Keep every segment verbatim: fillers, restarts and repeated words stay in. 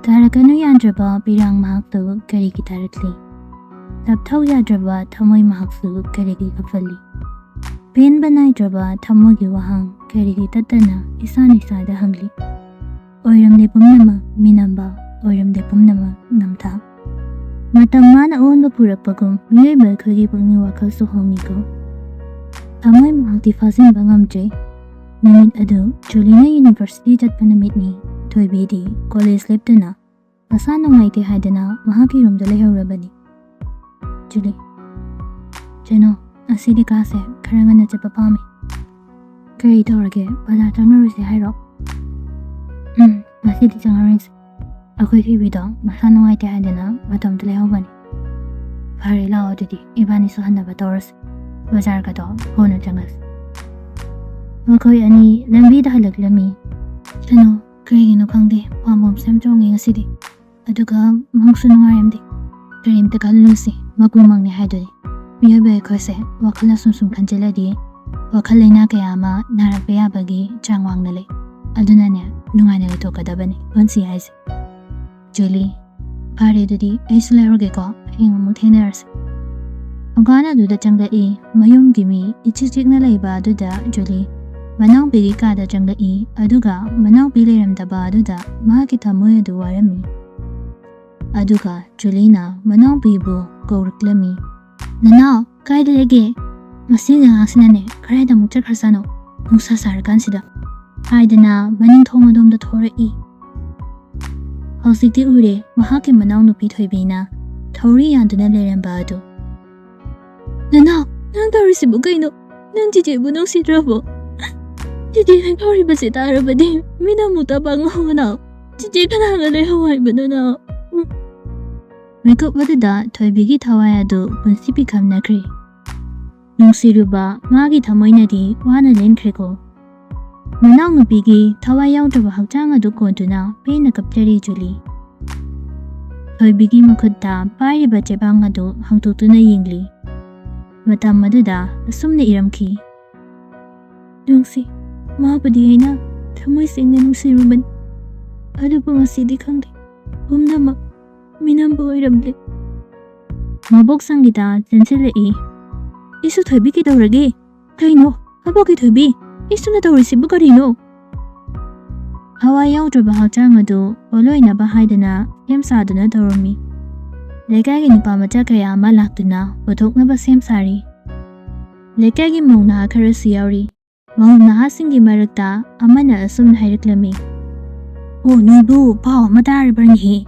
ꯇꯥꯔꯛꯀꯅꯨ ꯌꯥꯗ꯭ꯔꯕ ꯄꯤꯔꯥꯡ ꯃꯍꯥꯛꯇꯨ ꯀꯔꯤꯒꯤ ꯇꯥꯔꯛꯂꯤ? ꯂꯥꯞꯊꯧ ꯌꯥꯗ꯭ꯔꯕ ꯊꯃꯣꯏ ꯃꯍꯥꯛꯁꯨ ꯀꯔꯤꯒꯤ ꯀꯞꯍꯜꯂꯤ? ꯄꯦꯟꯕ ꯅꯥꯏꯗ꯭ꯔꯕ ꯊꯃꯣꯏꯒꯤ ꯋꯥꯍꯪ ꯀꯔꯤꯒꯤ ꯇꯠꯇꯅ ꯏꯁꯥꯅ ꯏꯁꯥꯗ ꯍꯪꯂꯤ? ꯑꯣꯏꯔꯝꯂꯦ ꯄꯨꯝꯅꯃꯛ ꯃꯤꯅꯝꯕ, ꯑꯣꯏꯔꯝꯂꯦ ꯄꯨꯝꯅꯃꯛ ꯅꯝꯊꯥꯛ꯫ ꯃꯇꯝ ꯃꯥꯅ ꯑꯑꯣꯟꯕ ꯄꯨꯔꯛꯄꯒꯨꯝ ꯃꯤꯑꯣꯏꯕ ꯑꯩꯈꯣꯏꯒꯤ ꯄꯨꯛꯅꯤꯡ ꯋꯥꯈꯜꯁꯨ ꯍꯣꯡꯉꯤꯀꯣ꯫ ꯊꯃꯣꯏ ꯃꯍꯥꯛꯇꯤ ꯐꯥꯖꯤꯟꯕ ꯉꯝꯗ꯭ꯔꯦ꯫ ꯅꯨꯃꯤꯠ ꯑꯗꯨ ꯖꯨꯂꯤꯅ ꯌꯨꯅꯤꯚꯔꯁꯤꯇꯤ ꯆꯠꯄ ꯅꯨꯃꯤꯠꯅꯤ꯫ ꯊꯣꯏꯕꯤꯗꯤ ꯀꯣꯂꯦꯖ ꯂꯦꯞꯇꯨꯅ ꯃꯁꯥ ꯅꯨꯡꯉꯥꯏꯇꯦ ꯍꯥꯏꯗꯅ ꯃꯍꯥꯛꯀꯤ ꯔꯨꯝꯗ ꯂꯩꯍꯧꯔꯕꯅꯤ꯫ ꯖꯨꯂꯤ, ꯀꯩꯅꯣ, ꯉꯁꯤꯗꯤ ꯀꯥꯁꯦ ꯈꯔ ꯉꯟꯅ ꯆꯠꯄ ꯄꯥꯝꯃꯤ꯫ ꯀꯔꯤ ꯇꯧꯔꯒꯦ? ꯕꯖꯥꯔ ꯆꯪꯉꯔꯣꯏꯁꯦ ꯍꯥꯏꯔꯣ? ꯎꯝ, ꯉꯁꯤꯗꯤ ꯆꯪꯉꯔꯣꯏꯁꯦ꯫ ꯑꯩꯈꯣꯏ ꯊꯣꯏꯕꯤꯗꯣ ꯃꯁꯥ ꯅꯨꯡꯉꯥꯏꯇꯦ ꯍꯥꯏꯗꯅ ꯃꯇꯝꯗ ꯂꯩꯍꯧꯕꯅꯤ꯫ ꯐꯔꯦ, ꯂꯥꯛꯑꯣ ꯑꯗꯨꯗꯤ ꯏꯕꯥꯅꯤꯁꯨ ꯍꯟꯅꯕ ꯇꯧꯔꯁꯤ꯫ ꯕꯖꯥꯔꯒꯗꯣ ꯀꯣꯟꯅ ꯆꯪꯉꯁꯤ꯫ ꯃꯈꯣꯏ ꯑꯅꯤ ꯂꯝꯕꯤꯗ ꯍꯜꯂꯛꯂꯝꯃꯤ꯫ ꯀꯩꯅꯣ, ꯀꯔꯤꯒꯤꯅꯣ ꯈꯪꯗꯦ, ꯄꯥꯝꯕꯣꯝꯁꯦ ꯌꯥꯝ ꯆꯣꯡꯉꯦ ꯉꯁꯤꯗꯤ꯫ ꯑꯗꯨꯒ ꯃꯪꯁꯨ ꯅꯨꯡꯉꯥꯏꯔꯝꯗꯦ꯫ ꯀꯔꯤꯝꯇ ꯈꯜꯂꯨꯅꯨꯁꯤ, ꯃꯀꯨ ꯃꯪꯅꯦ ꯍꯥꯏꯗꯨꯅꯤ꯫ ꯃꯤꯑꯣꯏꯕ ꯑꯩꯈꯣꯏꯁꯦ ꯋꯥꯈꯜ ꯑꯁꯨꯝ ꯁꯨꯝ ꯈꯟꯖꯤꯜꯂꯗꯤ ꯋꯥꯈꯜ ꯂꯩꯅꯥ ꯀꯌꯥ ꯑꯃ ꯅꯥꯔꯛꯄ ꯌꯥꯕꯒꯤ ꯆꯥꯡ ꯋꯥꯡꯅ ꯂꯩ꯫ ꯑꯗꯨꯅꯅꯦ, ꯅꯨꯡꯉꯥꯏꯅ ꯂꯩꯊꯣꯛꯀꯗꯕꯅꯤ ꯄꯨꯟꯁꯤ ꯍꯥꯏꯁꯦ꯫ ꯖꯨꯂꯤ, ꯐꯔꯦ ꯑꯗꯨꯗꯤ ꯑꯩꯁꯨ ꯂꯩꯍꯧꯔꯒꯦꯀꯣ, ꯍꯌꯦꯡ ꯑꯃꯨꯛ ꯊꯦꯡꯅꯔꯁꯤ꯫ ꯊꯣꯡꯒꯥꯟ ꯑꯗꯨꯗ ꯆꯪꯂꯛꯏ꯫ ꯃꯌꯨꯝꯒꯤ ꯃꯤ ꯏꯆꯤꯛ ꯆꯤꯛꯅ ꯂꯩꯕ ꯑꯗꯨꯗ ꯖꯨꯂꯤ ꯃꯅꯥꯎꯄꯤꯒꯤ ꯀꯥꯗ ꯆꯪꯂꯛꯏ, ꯑꯗꯨꯒ ꯃꯅꯥꯎꯄꯤ ꯂꯩꯔꯝꯗꯕ ꯑꯗꯨꯗ ꯃꯍꯥꯛꯀꯤ ꯊꯃꯣꯏ ꯑꯗꯨ ꯋꯥꯔꯝꯃꯤ꯫ ꯑꯗꯨꯒ ꯖꯨꯂꯤꯅ ꯃꯅꯥꯎꯄꯤꯕꯨ ꯀꯧꯔꯛꯂꯝꯃꯤ꯫ "ꯅꯅꯥꯎ, ꯀꯥꯏꯗ ꯂꯩꯒꯦ? ꯃꯁꯤ ꯑꯉꯥꯡꯁꯤꯅꯅꯦ ꯀꯗꯥꯏꯗ ꯑꯃꯨꯛ ꯆꯠꯈ꯭ꯔꯖꯥꯠꯅꯣ? ꯅꯨꯡꯁꯥ ꯁꯥꯔꯀꯥꯟꯁꯤꯗ," ꯍꯥꯏꯗꯅ ꯃꯅꯤꯡ ꯊꯣꯡ ꯑꯗꯣꯝꯗ ꯊꯣꯔꯛꯏ꯫ ꯍꯧꯖꯤꯛꯇꯤ ꯎꯔꯦ ꯃꯍꯥꯛꯀꯤ ꯃꯅꯥꯎꯅꯨꯄꯤ ꯊꯣꯏꯕꯤꯅ ꯊꯧꯔꯤ ꯌꯥꯟꯗꯨꯅ ꯂꯩꯔꯝꯕ ꯑꯗꯨ꯫ "ꯅꯅꯥꯎ, ꯅꯪ ꯇꯧꯔꯤꯁꯤꯕꯨ ꯀꯩꯅꯣ? ꯅꯪ ꯆꯤꯆꯦꯕꯨ ꯅꯨꯡꯁꯤꯗ꯭ꯔꯕꯣ? ꯆꯤꯆꯦꯅ ꯀꯧꯔꯤꯕꯁꯦ ꯇꯥꯔꯕꯗꯤ ꯃꯤꯅ ꯑꯃꯨꯛ ꯇꯞꯄ ꯉꯥꯎꯕꯅ ꯆꯤꯆꯦ ꯀꯅꯥꯒ ꯂꯩꯍꯧ ꯍꯥꯏꯕꯅꯣ ꯅꯪ?" ꯃꯤꯀꯨꯞ ꯑꯗꯨꯗ ꯊꯣꯏꯕꯤꯒꯤ ꯊꯋꯥꯏ ꯑꯗꯨ ꯄꯨꯟꯁꯤ ꯄꯤꯈꯝꯅꯈ꯭ꯔꯦ꯫ ꯅꯨꯡꯁꯤꯔꯨꯕ ꯃꯥꯒꯤ ꯊꯃꯣꯏꯅꯗꯤ ꯋꯥꯅ ꯂꯦꯟꯈ꯭ꯔꯦꯀꯣ꯫ ꯃꯅꯥꯎꯅꯨꯄꯤꯒꯤ ꯊꯋꯥꯏ ꯌꯥꯎꯗ꯭ꯔꯕ ꯍꯛꯆꯥꯡ ꯑꯗꯨ ꯀꯣꯟꯗꯨꯅ ꯄꯦꯟꯅ ꯀꯞꯆꯔꯤ ꯖꯨꯂꯤ꯫ ꯊꯣꯏꯕꯤꯒꯤ ꯃꯈꯨꯠꯇ ꯄꯥꯏꯔꯤꯕ ꯆꯦꯕꯥꯡ ꯑꯗꯨ ꯍꯥꯡꯗꯣꯛꯇꯨꯅ ꯌꯦꯡꯂꯤ꯫ ꯃꯇꯝ ꯑꯗꯨꯗ ꯑꯁꯨꯝꯅ ꯏꯔꯝꯈꯤ, "ꯅꯨꯡꯁꯤ, ꯃꯥꯕꯨꯗꯤ ꯑꯩꯅ ꯊꯃꯣꯏ ꯁꯦꯡꯅ ꯅꯨꯡꯁꯤꯔꯨꯕꯅꯤ, ꯑꯗꯨꯕꯨ ꯉꯁꯤꯗꯤ ꯈꯪꯗꯦ, ꯄꯨꯝꯅꯃꯛ ꯃꯤꯅꯝꯕ ꯑꯣꯏꯔꯝꯂꯦ꯫ ꯃꯕꯣꯛ ꯁꯪꯒꯤꯇꯥ ꯆꯦꯟꯁꯤꯜꯂꯛꯏ꯫ ꯏꯁꯨ ꯊꯣꯏꯕꯤ, ꯀꯩꯗꯧꯔꯒꯦ? ꯀꯩꯅꯣ? ꯃꯕꯣꯛꯀꯤ ꯊꯣꯏꯕꯤ, ꯏꯁꯨꯅ ꯇꯧꯔꯤꯁꯤꯕꯨ ꯀꯔꯤꯅꯣ? ꯊꯋꯥꯏ ꯌꯥꯎꯗ꯭ꯔꯕ ꯍꯛꯆꯥꯡ ꯑꯗꯨ ꯄꯣꯠꯂꯣꯏꯅꯕ ꯍꯥꯏꯗꯅ ꯁꯦꯝ ꯁꯥꯗꯨꯅ ꯇꯧꯔꯝꯃꯤ꯫ ꯂꯩꯀꯥꯏꯒꯤ ꯅꯨꯄꯥ ꯃꯆꯥ ꯀꯌꯥ ꯑꯃ ꯂꯥꯛꯇꯨꯅ ꯄꯨꯊꯣꯛꯅꯕ ꯁꯦꯝ ꯁꯥꯔꯤ꯫ ꯂꯩꯀꯥꯏꯒꯤ ꯃꯧ ꯅꯍꯥ ꯈꯔꯁꯨ ꯌꯥꯎꯔꯤ꯫ ꯃꯧ ꯅꯍꯥꯁꯤꯡꯒꯤ ꯃꯔꯛꯇ ꯑꯃꯅ ꯑꯁꯨꯝꯅ ꯍꯥꯏꯔꯛꯂꯝꯃꯤ, "ꯑꯣ, ꯅꯣꯏꯕꯨ ꯄꯥꯎ ꯑꯃ ꯇꯥꯔꯤꯕ꯭ꯔꯅꯦꯍꯦ?"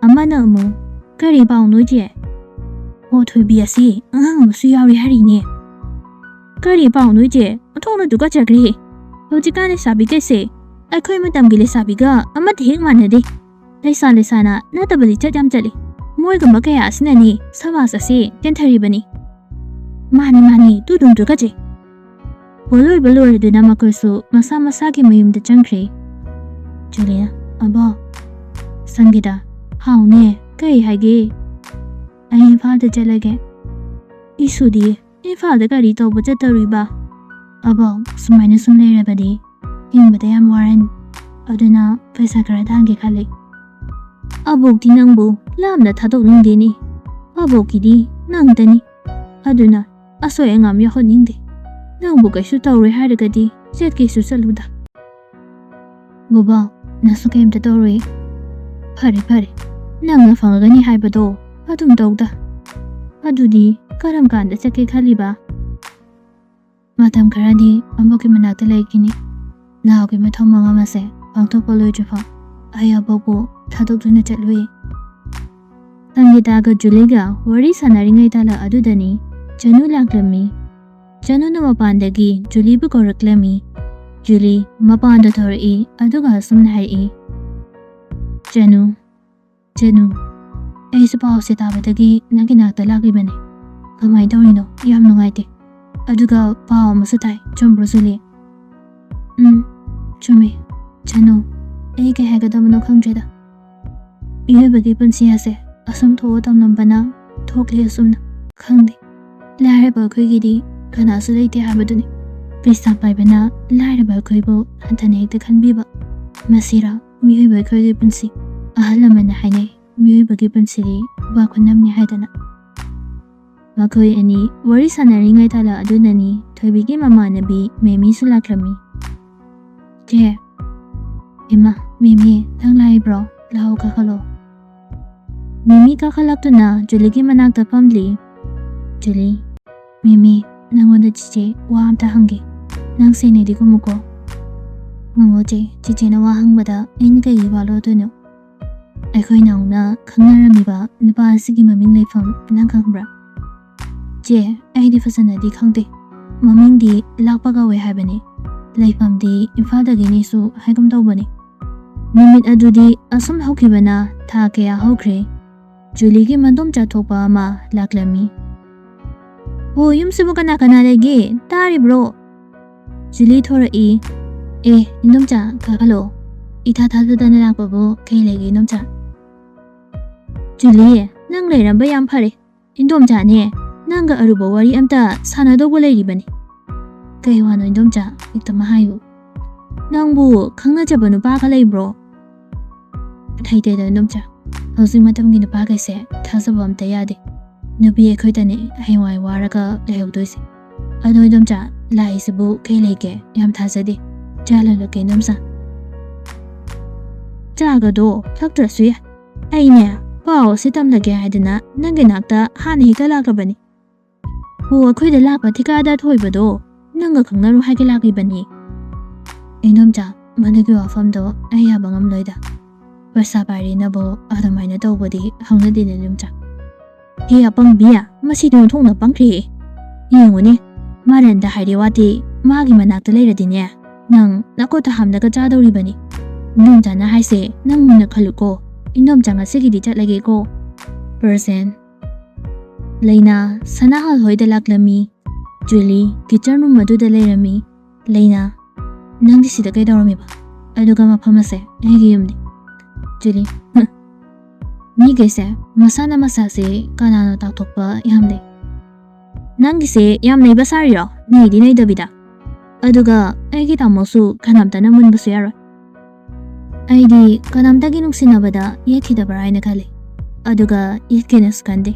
ꯑꯃꯅ ꯑꯃꯨꯛ, "ꯀꯔꯤ ꯄꯥꯎꯅꯣ, ꯏꯆꯦ?" "ꯑꯣ, ꯊꯣꯏꯕꯤ, ꯑꯁꯤ ꯑꯉꯥꯡ ꯑꯃꯁꯨ ꯌꯥꯎꯔꯤ ꯍꯥꯏꯔꯤꯅꯦ꯫" "ꯀꯔꯤ ꯄꯥꯎꯅꯣ, ꯏꯆꯦ? ꯑꯣꯟꯊꯣꯛꯅ ꯇꯨꯀꯠꯆꯈ꯭ꯔꯦ꯫ ꯍꯧꯖꯤꯛꯀꯥꯟ ꯂꯩꯁꯥꯕꯤꯈꯩꯁꯦ ꯑꯩꯈꯣꯏ ꯃꯇꯝꯒꯤ ꯂꯩꯁꯥꯕꯤꯒ ꯑꯃꯠꯇ ꯍꯦꯛ ꯃꯥꯟꯅꯗꯦ꯫ ꯂꯩꯁꯥ ꯂꯩꯁꯥꯅ ꯅꯠꯇꯕ ꯂꯤꯆꯠ ꯌꯥꯝ ꯆꯠꯂꯤ꯫ ꯃꯣꯏꯒꯨꯝꯕ ꯀꯌꯥ ꯑꯁꯤꯅꯅꯤ ꯁꯃꯥꯖ ꯑꯁꯤ ꯇꯦꯟꯊꯔꯤꯕꯅꯤ꯫" "ꯃꯥꯅꯤ, ꯃꯥꯅꯤ, ꯇꯨ ꯑꯗꯨꯝ ꯇꯨꯀꯠꯆꯩ꯫" ꯄꯣꯠꯂꯣꯏꯕ ꯂꯣꯏꯔꯗꯨꯅ ꯃꯈꯣꯏꯁꯨ ꯃꯁꯥ ꯃꯁꯥꯒꯤ ꯃꯌꯨꯝꯗ ꯆꯪꯈ꯭ꯔꯦ꯫ ꯖꯨꯂꯤꯅ, "ꯑꯕꯣꯛ꯫" ꯁꯪꯒꯤꯇꯥ, "ꯍꯥꯎꯅꯦ, ꯀꯔꯤ ꯍꯥꯏꯒꯦ?" "ꯑꯩ ꯏꯝꯐꯥꯜꯗ ꯆꯠꯂꯒꯦ꯫" "ꯏꯁꯨꯗꯤ ꯏꯝꯐꯥꯜꯗ ꯀꯔꯤ ꯇꯧꯕ ꯆꯠꯇꯧꯔꯤꯕ?" "ꯑꯕꯣꯛ, ꯁꯨꯃꯥꯏꯅ ꯁꯨꯝ ꯂꯩꯔꯕꯗꯤ ꯍꯤꯡꯕꯗ ꯌꯥꯝ ꯋꯥꯔꯅꯤ꯫ ꯑꯗꯨꯅ ꯄꯩꯁꯥ ꯈꯔ ꯇꯥꯟꯒꯦ ꯈꯜꯂꯤ꯫" "ꯑꯕꯣꯛꯇꯤ ꯅꯪꯕꯨ ꯂꯥꯞꯅ ꯊꯥꯗꯣꯛꯅꯤꯡꯗꯦꯅꯦ꯫ ꯑꯕꯣꯛꯀꯤꯗꯤ ꯅꯪꯇꯅꯤ꯫ ꯑꯗꯨꯅ ꯑꯁꯣꯏ ꯑꯉꯥꯝ ꯌꯥꯎꯍꯟꯅꯤꯡꯗꯦ꯫ ꯅꯪꯕꯨ ꯀꯩꯁꯨ ꯇꯧꯔꯣꯏ ꯍꯥꯏꯔꯒꯗꯤ ꯆꯠꯀꯦꯁꯨ ꯆꯠꯂꯨꯗ꯫" "ꯕꯣꯕꯣꯛ, ꯅꯪꯁꯨ ꯀꯩꯝꯇ ꯇꯧꯔꯣꯏ꯫" "ꯐꯔꯦ, ꯐꯔꯦ꯫ ꯅꯪꯅ ꯐꯪꯉꯒꯅꯤ ꯍꯥꯏꯕꯗꯣ ꯑꯗꯨꯝ ꯇꯧꯗ꯫ ꯑꯗꯨꯗꯤ ꯀꯔꯝ ꯀꯥꯟꯗ ꯆꯠꯀꯦ ꯈꯜꯂꯤꯕ?" "ꯃꯇꯝ ꯈꯔꯗꯤ ꯑꯕꯣꯛꯀꯤ ꯃꯅꯥꯛꯇ ꯂꯩꯈꯤꯅꯤ꯫ ꯅꯍꯥꯛꯀꯤ ꯃꯊꯧ ꯃꯉꯝ ꯑꯁꯦ ꯄꯥꯡꯊꯣꯛꯄ ꯂꯣꯏꯗ꯭ꯔꯤꯐꯥꯎ ꯑꯩ ꯑꯕꯣꯛꯄꯨ ꯊꯥꯗꯣꯛꯇꯨꯅ ꯆꯠꯂꯨꯏ꯫" ꯁꯪꯒꯤꯇꯥꯒ ꯖꯨꯂꯤꯒ ꯋꯥꯔꯤ ꯁꯥꯟꯅꯔꯤꯉꯩ ꯇꯥꯂꯛ ꯑꯗꯨꯗꯅꯤ ꯆꯅꯨ ꯂꯥꯛꯂꯝꯃꯤ꯫ ꯆꯅꯨꯅ ꯃꯄꯥꯟꯗꯒꯤ ꯖꯨꯂꯤꯕꯨ ꯀꯧꯔꯛꯂꯝꯃꯤ꯫ ꯖꯨꯂꯤ ꯃꯄꯥꯟꯗ ꯊꯣꯔꯛꯏ, ꯑꯗꯨꯒ ꯑꯁꯨꯝꯅ ꯍꯥꯏꯔꯛꯏ, "ꯆꯅꯨ, ꯆꯅꯨ, ꯑꯩꯁꯨ ꯄꯥꯎꯁꯦ ꯇꯥꯕꯗꯒꯤ ꯅꯪꯒꯤ ꯅꯥꯛꯇ ꯂꯥꯛꯂꯤꯕꯅꯤ꯫ ꯀꯃꯥꯏꯅ ꯇꯧꯔꯤꯅꯣ? ꯌꯥꯝ ꯅꯨꯡꯉꯥꯏꯇꯦ꯫ ꯑꯗꯨꯒ ꯄꯥꯎ ꯑꯃꯁꯨ ꯇꯥꯏ, ꯆꯨꯝꯕ꯭ꯔꯣ ꯖꯨꯂꯤ?" "ꯎꯝ, ꯆꯨꯝꯃꯦ꯫ ꯆꯅꯨ, ꯑꯩ ꯀꯩ ꯍꯥꯏꯒꯗꯕꯅꯣ ꯈꯪꯗ꯭ꯔꯦꯗ꯫ ꯃꯤꯑꯣꯏꯕꯒꯤ ꯄꯨꯟꯁꯤ ꯑꯁꯦ ꯑꯁꯨꯝ ꯊꯣꯛꯑ ꯇꯝꯂꯝꯕꯅ ꯊꯣꯛꯂꯤ ꯑꯁꯨꯝꯅ꯫ ꯈꯪꯗꯦ, ꯂꯥꯏꯔꯕ ꯑꯩꯈꯣꯏꯒꯤꯗꯤ ꯀꯅꯥꯁꯨ ꯂꯩꯇꯦ ꯍꯥꯏꯕꯗꯨꯅꯤ꯫ ꯄꯩꯁꯥ ꯄꯥꯏꯕꯅ ꯂꯥꯏꯔꯕ ꯑꯩꯈꯣꯏꯕꯨ ꯍꯟꯊꯅ ꯍꯦꯛꯇ ꯈꯟꯕꯤꯕ꯫ ꯃꯁꯤꯔꯥ ꯃꯤꯑꯣꯏꯕ ꯑꯩꯈꯣꯏꯒꯤ ꯄꯨꯟꯁꯤ?" ꯑꯍꯜ ꯂꯃꯟꯅ ꯍꯥꯏꯅꯩ, ꯃꯤꯑꯣꯏꯕꯒꯤ ꯄꯨꯟꯁꯤꯗꯤ ꯈꯨꯕꯥꯛ ꯈꯨꯅꯝꯅꯤ ꯍꯥꯏꯗꯅ꯫ ꯃꯈꯣꯏ ꯑꯅꯤ ꯋꯥꯔꯤ ꯁꯥꯟꯅꯔꯤꯉꯩ ꯇꯥꯜꯂ ꯑꯗꯨꯅꯅꯤ ꯊꯣꯏꯕꯤꯒꯤ ꯃꯃꯥꯟꯅꯕꯤ ꯃꯦꯃꯤꯁꯨ ꯂꯥꯛꯂꯝꯃꯤ꯫ "ꯆꯦ, ꯏꯃꯥ, ꯃꯦꯃꯤ, ꯅꯪ ꯂꯥꯛꯏꯕ꯭ꯔꯣ? ꯂꯥꯛꯑꯣ, ꯀꯥꯈꯠꯂꯣ꯫" ꯃꯦꯃꯤ ꯀꯥꯈꯠꯂꯛꯇꯨꯅ ꯖꯨꯂꯤꯒꯤ ꯃꯅꯥꯛꯇ ꯐꯝꯂꯤ꯫ "ꯖꯨꯂꯤ, ꯃꯦꯃꯤ, ꯅꯪꯉꯣꯟꯗ ꯆꯤꯆꯦ ꯋꯥ ꯑꯝꯇ ꯍꯪꯒꯦ꯫ ꯅꯪ ꯁꯦꯡꯅꯗꯤ ꯈꯨꯝꯃꯨꯀꯣ꯫" "ꯍꯪꯉꯣ ꯆꯦ, ꯆꯤꯆꯦꯅ ꯋꯥ ꯍꯪꯕꯗ ꯑꯩꯅ ꯀꯩꯒꯤ ꯋꯥ ꯂꯣꯠꯇꯣꯏꯅꯣ?" "ꯑꯩꯈꯣꯏ ꯅꯥꯎꯅ ꯈꯪꯅꯔꯝꯃꯤꯕ ꯅꯨꯄꯥ ꯑꯁꯤꯒꯤ ꯃꯃꯤꯡ ꯂꯩꯐꯝ ꯅꯪ ꯈꯪꯕ꯭ꯔꯥ?" "ꯆꯦ, ꯑꯩꯗꯤ ꯐꯖꯅꯗꯤ ꯈꯪꯗꯦ꯫ ꯃꯃꯤꯡꯗꯤ ꯂꯥꯛꯄ ꯀꯧꯋꯦ ꯍꯥꯏꯕꯅꯤ꯫ ꯂꯩꯐꯝꯗꯤ ꯏꯝꯐꯥꯜꯗꯒꯤꯅꯦꯁꯨ ꯍꯥꯏꯒꯨꯝ ꯇꯧꯕꯅꯤ꯫" ꯅꯨꯃꯤꯠ ꯑꯗꯨꯗꯤ ꯑꯁꯨꯝ ꯍꯧꯈꯤꯕꯅ ꯊꯥ ꯀꯌꯥ ꯍꯧꯈ꯭ꯔꯦ꯫ ꯖꯨꯂꯤꯒꯤ ꯃꯗꯣꯝꯆꯥ ꯊꯣꯛꯄ ꯑꯃ ꯂꯥꯛꯂꯝꯃꯤ꯫ "ꯑꯣ, ꯌꯨꯝꯁꯤꯕꯨ ꯀꯅꯥ ꯀꯅꯥ ꯂꯩꯒꯦ? ꯇꯥꯔꯤꯕ꯭ꯔꯣ?" ꯖꯨꯂꯤ ꯊꯣꯔꯛꯏ꯫ "ꯑꯦ, ꯏꯟꯗꯣꯝꯆꯥ, ꯀꯥꯈꯠꯂꯛꯑꯣ꯫ ꯏꯊꯥ ꯊꯥꯖꯗꯅ ꯂꯥꯛꯄꯕꯨ ꯀꯩ ꯂꯩꯒꯦ, ꯏꯟꯗꯣꯝꯆꯥ?" "ꯖꯨꯂꯤ, ꯅꯪ ꯂꯩꯔꯝꯕ ꯌꯥꯝ ꯐꯔꯦ꯫ ꯏꯟꯗꯣꯝꯆꯥꯅꯦ, ꯅꯪꯒ ꯑꯔꯨꯕ ꯋꯥꯔꯤ ꯑꯝꯇ ꯁꯥꯟꯅꯗꯧꯕ ꯂꯩꯔꯤꯕꯅꯤ꯫" "ꯀꯩ ꯋꯥꯅꯣ, ꯏꯟꯗꯣꯝꯆꯥ? ꯍꯦꯛꯇꯃꯛ ꯍꯥꯏꯌꯨ꯫" "ꯅꯪꯕꯨ ꯈꯪꯅꯖꯕ ꯅꯨꯄꯥꯒ ꯂꯩꯕ꯭ꯔꯣ?" "ꯂꯩꯇꯦꯗ, ꯏꯟꯗꯣꯝꯆꯥ꯫ ꯍꯧꯖꯤꯛ ꯃꯇꯝꯒꯤ ꯅꯨꯄꯥꯈꯩꯁꯦ ꯊꯥꯖꯕ ꯑꯝꯇ ꯌꯥꯗꯦ꯫ ꯅꯨꯄꯤ ꯑꯩꯈꯣꯏꯗꯅꯦ ꯍꯌꯦꯡꯋꯥꯏ ꯋꯥꯔꯒ ꯂꯩꯍꯧꯗꯣꯏꯁꯦ꯫ ꯑꯗꯣ ꯏꯟꯗꯣꯝꯆꯥ, ꯂꯥꯛꯏꯁꯤꯕꯨ ꯀꯩ ꯂꯩꯒꯦ? ꯌꯥꯝ ꯊꯥꯖꯗꯦ꯫ ꯆꯥ ꯂꯣꯜꯂꯛꯀꯦ, ꯏꯟꯗꯣꯝꯆꯥ꯫" "ꯆꯥꯒꯗꯣ ꯊꯛꯇ꯭ꯔꯁꯨ ꯌꯥꯏ꯫ ꯑꯩꯅꯦ ꯄꯥꯎ ꯑꯁꯤ ꯇꯝꯂꯒꯦ ꯍꯥꯏꯗꯅ ꯅꯪꯒꯤ ꯅꯥꯛꯇ ꯍꯥꯟꯅ ꯍꯦꯛꯇ ꯂꯥꯛꯂꯕꯅꯤ꯫ ꯑꯣ, ꯑꯩꯈꯣꯏꯗ ꯂꯥꯛꯄ ꯊꯤꯀꯥꯗꯥꯔ ꯊꯣꯏꯕꯗꯣ ꯅꯪꯒ ꯈꯪꯅꯔꯨ ꯍꯥꯏꯒꯦ ꯂꯥꯛꯂꯤꯕꯅꯤ꯫" "ꯏꯟꯗꯣꯝꯆꯥ, ꯃꯗꯨꯒꯤ ꯋꯥꯐꯝꯗꯣ ꯑꯩ ꯌꯥꯕ ꯉꯝꯂꯣꯏꯗ꯫ ꯄꯩꯁꯥ ꯄꯥꯏꯔꯦꯅꯕꯨ ꯑꯗꯨꯃꯥꯏꯅ ꯇꯧꯕꯗꯤ ꯍꯧꯅꯗꯦꯅꯦ, ꯏꯟꯗꯣꯝꯆꯥ꯫" "ꯍꯦ ꯑꯄꯪꯕꯤ, ꯃꯁꯤꯗꯤ ꯑꯣꯟꯊꯣꯛꯅ ꯄꯪꯈ꯭ꯔꯦꯍꯦ꯫ ꯌꯦꯡꯉꯨꯅꯦ, ꯃꯥꯔꯟꯗ ꯍꯥꯏꯔꯦ ꯋꯥꯗꯤ ꯃꯥꯒꯤ ꯃꯅꯥꯛꯇ ꯂꯩꯔꯗꯤꯅꯦ, ꯅꯪ ꯅꯈꯨꯠꯇ ꯍꯥꯝꯂꯒ ꯆꯥꯗꯧꯔꯤꯕꯅꯤ꯫ ꯏꯟꯗꯣꯝꯆꯥꯅ ꯍꯥꯏꯁꯦ ꯅꯪ ꯃꯨꯟꯅ ꯈꯜꯂꯨꯀꯣ꯫ ꯏꯟꯗꯣꯝꯆꯥ, ꯉꯁꯤꯒꯤꯗꯤ ꯆꯠꯂꯒꯦꯀꯣ꯫" ꯄ꯭ꯔꯖꯦꯟ꯫ ꯂꯩꯅꯥ ꯁꯅꯥꯍꯜ ꯍꯣꯏꯗ ꯂꯥꯛꯂꯝꯃꯤ꯫ ꯖꯨꯂꯤ ꯀꯤꯆꯟ ꯔꯨꯝ ꯑꯗꯨꯗ ꯂꯩꯔꯝꯃꯤ꯫ "ꯂꯩꯅꯥ, ꯅꯪꯗꯤ ꯁꯤꯗ ꯀꯩꯗꯧꯔꯝꯃꯤꯕ? ꯑꯗꯨꯒ ꯃꯐꯝ ꯑꯁꯦ ꯑꯩꯒꯤ ꯌꯨꯝꯅꯤ꯫" ꯖꯨꯂꯤ, "ꯍꯨꯝ, ꯃꯤꯈꯩꯁꯦ ꯃꯁꯥꯅ ꯃꯁꯥꯁꯦ ꯀꯅꯥꯅꯣ ꯇꯥꯛꯊꯣꯛꯄ ꯌꯥꯝ ꯂꯩ꯫ ꯅꯪꯒꯤꯁꯦ ꯌꯥꯝ ꯅꯩꯕ ꯁꯥꯔꯤꯔꯣ? ꯅꯩꯗꯤ ꯅꯩꯗꯕꯤꯗ꯫ ꯑꯗꯨꯒ ꯑꯩꯒꯤ ꯇꯥꯃꯣꯁꯨ ꯀꯅꯥꯝꯇꯅ ꯃꯨꯟꯕꯁꯨ ꯌꯥꯔꯣꯏ꯫" ꯑꯩꯗꯤ ꯀꯅꯥꯝꯇꯒꯤ ꯅꯨꯡꯁꯤꯅꯕꯗ ꯌꯦꯠꯈꯤꯗꯕ꯭ꯔꯥ ꯍꯥꯏꯅ ꯈꯜꯂꯤ꯫ ꯑꯗꯨꯒ ꯌꯦꯠꯀꯦꯅꯁꯨ ꯈꯟꯗꯦ꯫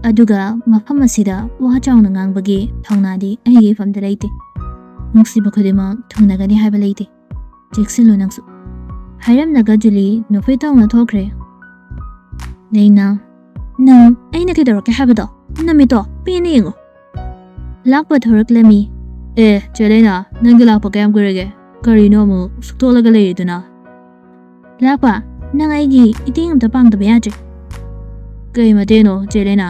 ꯑꯗꯨꯒ ꯃꯐꯝ ꯑꯁꯤꯗ ꯋꯥ ꯆꯥꯎꯅ ꯉꯥꯡꯕꯒꯤ ꯊꯧꯅꯥꯗꯤ ꯑꯩꯒꯤ ꯏꯐꯝꯗ ꯂꯩꯇꯦ꯫ ꯅꯨꯡꯁꯤꯕ ꯈꯨꯗꯤꯡꯃꯛ ꯊꯨꯡꯅꯒꯅꯤ ꯍꯥꯏꯕ ꯂꯩꯇꯦ꯫ ꯆꯦꯛꯁꯤꯜꯂꯨ ꯅꯪꯁꯨ꯫ ꯍꯥꯏꯔꯝꯂꯒ ꯖꯨꯂꯤ ꯅꯣꯛꯐꯦꯠ ꯇꯧꯅ ꯊꯣꯛꯈ꯭ꯔꯦ꯫ ꯂꯩꯅꯥ, ꯅꯪ ꯑꯩꯅ ꯀꯩꯗꯧꯔꯛꯀꯦ ꯍꯥꯏꯕꯗꯣ? ꯅꯃꯤꯠꯇꯣ ꯄꯦꯟꯅ ꯌꯦꯡꯉꯨ꯫ ꯂꯥꯛꯄ ꯊꯣꯔꯛꯂꯝꯃꯤ꯫ ꯑꯦ, ꯆꯦ ꯂꯩꯅꯥ, ꯅꯪꯒꯤ ꯂꯥꯛꯄ ꯀꯌꯥꯝ ꯀꯨꯏꯔꯒꯦ? ꯀꯔꯤꯅꯣ ꯑꯃꯨꯛ ꯁꯨꯛꯇꯣꯛꯂꯒ ꯂꯩꯔꯤꯗꯨꯅ? ꯂꯥꯛꯄ, ꯅꯪ ꯑꯩꯒꯤ ꯏꯇꯦꯡ ꯑꯝꯇ ꯄꯥꯡꯗꯕ ꯌꯥꯗ꯭ꯔꯦ꯫ ꯀꯩ ꯃꯇꯦꯡꯅꯣ, ꯆꯦ ꯂꯩꯅꯥ?